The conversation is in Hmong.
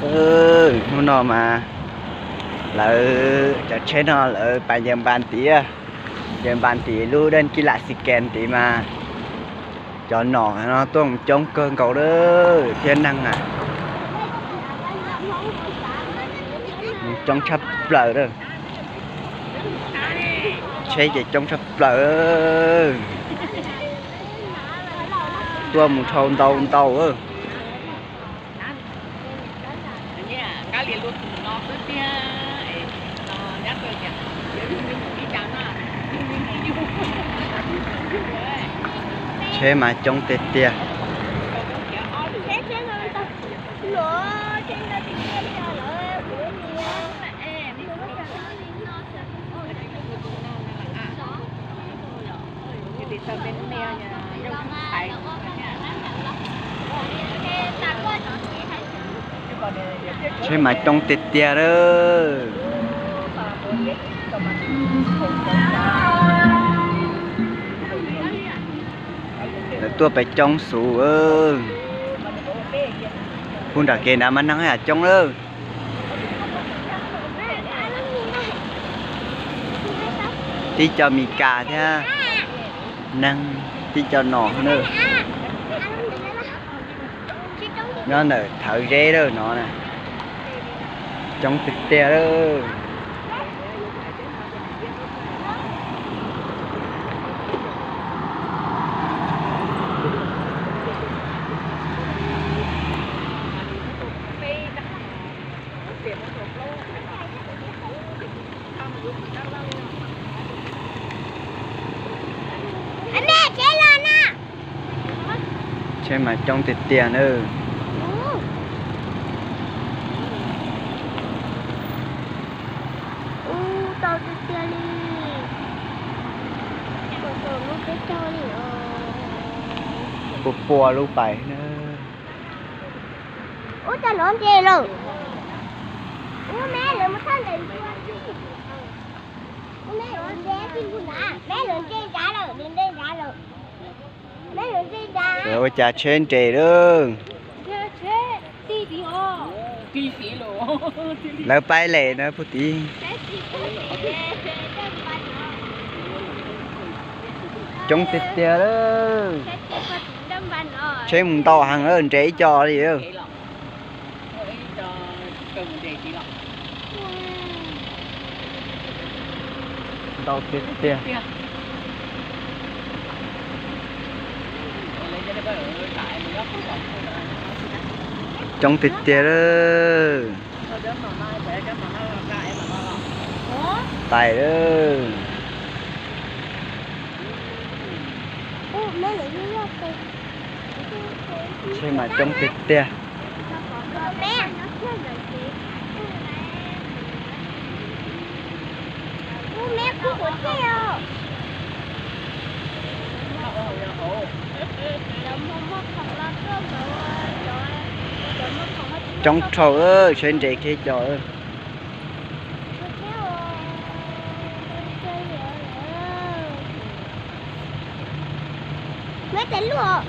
Hnub no mas lawv cov tsheb no lawv pais ncaws npas tid, ncaws npas tid lub dej kib lam xis kes tid mas cov nom no tuaj mus coob kawg nkaus lawm thiab neeg na. Mus coob tshaj plaws lawm. Tsheb ces coob tshaj plaws. Tuaj mus dhau ntau ntau. Tsheb mas coob tiag tiag. Tsheb mas coob tiag tiag lawm. Lawv tuaj pem coob xwb. Pug nram kev nrad mas neeg yam coob lawm. Tib co Mes Kas thiab neeg, tib co nom na. Nyob ntawm thawv zeb lawm no na. Coob tiag tiag lawm. Tsheb mas coob tiag tiag na. Ub, tau tiag tiag li. Tau tau lub peb caug li os. Puas puas lub pais na. Ub, tau nov ntses lawm. Ub, me lawv mus thaj ntawm ntses. Ub, me lawv ntses tij npu na, me lawv ntses nrad lawm, lawv ntses nrad lawm. Me lawv ntses nrad. Ua cas tsheb nres lawm. Lawv pais lem na puag tid. Coob tiag tiag lawm. Tsheb mus ntau heev lawm, nres ib co li lawm. Ntau tiag tiag. Coob tiag tiag lawm. Tais lawm. Tsheb mas coob tiag tiag. Coob dhau, sawv nres kiag cov. Me tes luaj.